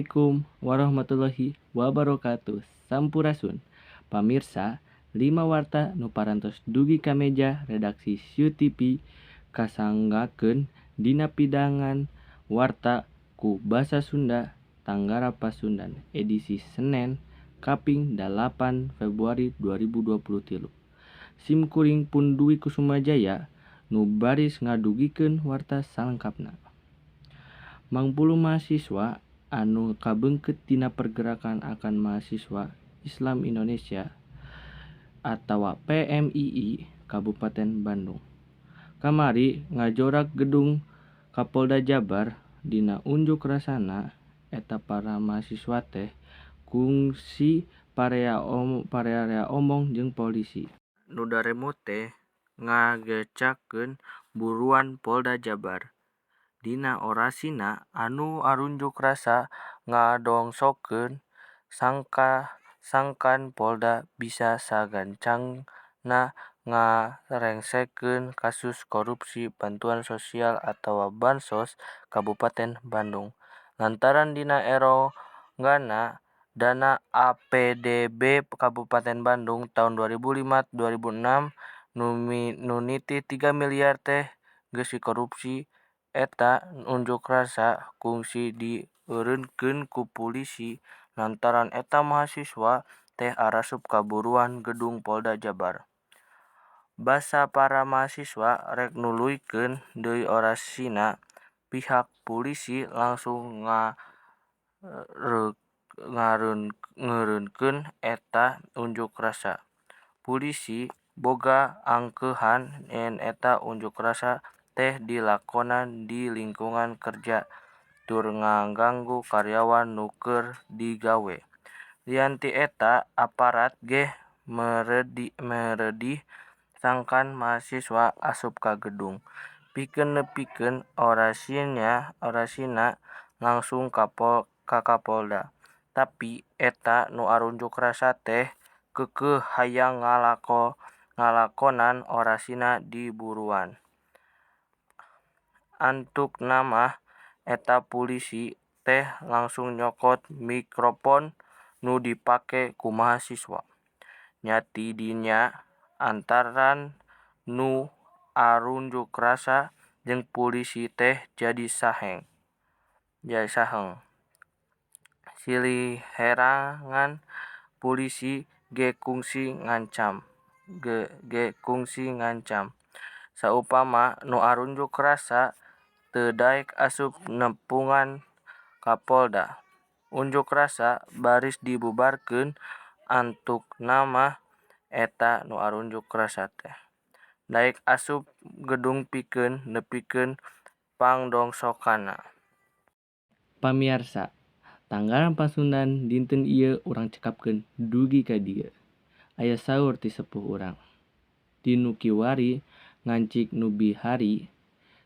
Assalamualaikum warahmatullahi wabarakatuh. Sampurasun. Pamirsa, 5 warta nu parantos dugi ka meja redaksi Siu TV kasanggakeun dina pidangan warta ku basa Sunda Tanggara Pasundan edisi Senen kaping 8 Februari 2023. Sim kuring pun Dwi Kusumajaya nu baris ngadugikeun warta salengkapna. Mangpuluh mahasiswa anu kabeungkeut dina Pergerakan Akan Mahasiswa Islam Indonesia atawa PMII Kabupaten Bandung kamari ngajorak gedung Kapolda Jabar. Dina unjuk rasana eta para mahasiswa teh kungsi parea omong jeung polisi. Nu daremo teh ngagecakeun buruan Polda Jabar. Dina orasina anu arunjuk rasa ngadongsokeun sangkan Polda bisa sagancangna ngarengsekeun kasus korupsi bantuan sosial atawa bansos Kabupaten Bandung. Lantaran dina eronggana dana APDB Kabupaten Bandung tahun 2005-2006 nu nitih 3 miliar teh geus dikorupsi. Eta unjuk rasa kungsi dieureunkeun ku pulisi lantaran eta mahasiswa teh arasup ka buruan gedung Polda Jabar. Basa para mahasiswa rek nuluykeun deui orasina, pihak pulisi langsung ngeureunkeun eta unjuk rasa. Pulisi boga angkeuhan yen eta unjuk rasa teh dilakonan di lingkungan kerja tur ngaganggu karyawan nu keur digawe. Lian ti eta aparat ge meredih sangkan mahasiswa asup ka gedung pikeun nepikeun orasina langsung ka Kapolda. Tapi eta nu arunjuk rasa teh keukeuh hayang ngalakonan orasina di buruan. Antukna mah eta pulisi teh langsung nyokot mikropon nu dipake ku mahasiswa. Nya ti dinya antaran nu arunjuk rasa jeung pulisi teh jadi saheng. Siliherangan pulisi ge kungsi ngancam. Saupama nu arunjuk rasa teu daek asup nepungan ka Polda. Unjuk rasa baris dibubarkeun antukna mah eta nu arunjuk rasa teh daek asup gedung pikeun nepikeun pangdongsokanna. Pamiarsa, Tanggaran Pasundan dinten ieu urang cekapkeun dugi ka dieu. Aya saur ti sepuh urang. Di nu kiwari ngancik nu bihari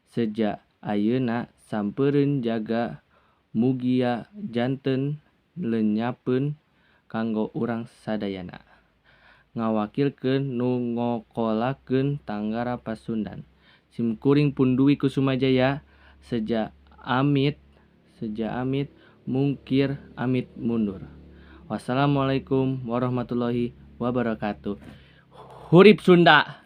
seja ayeuna sampeureun jaga mugia janten lenyapeun kanggo urang sadayana. Ngawakilkeun nu ngokolakeun Tanggara Pasundan. Sim kuring pun Dwi Kusumajaya seja amit mungkir amit mundur. Wassalamualaikum warahmatullahi wabarakatuh. Hurip Sunda.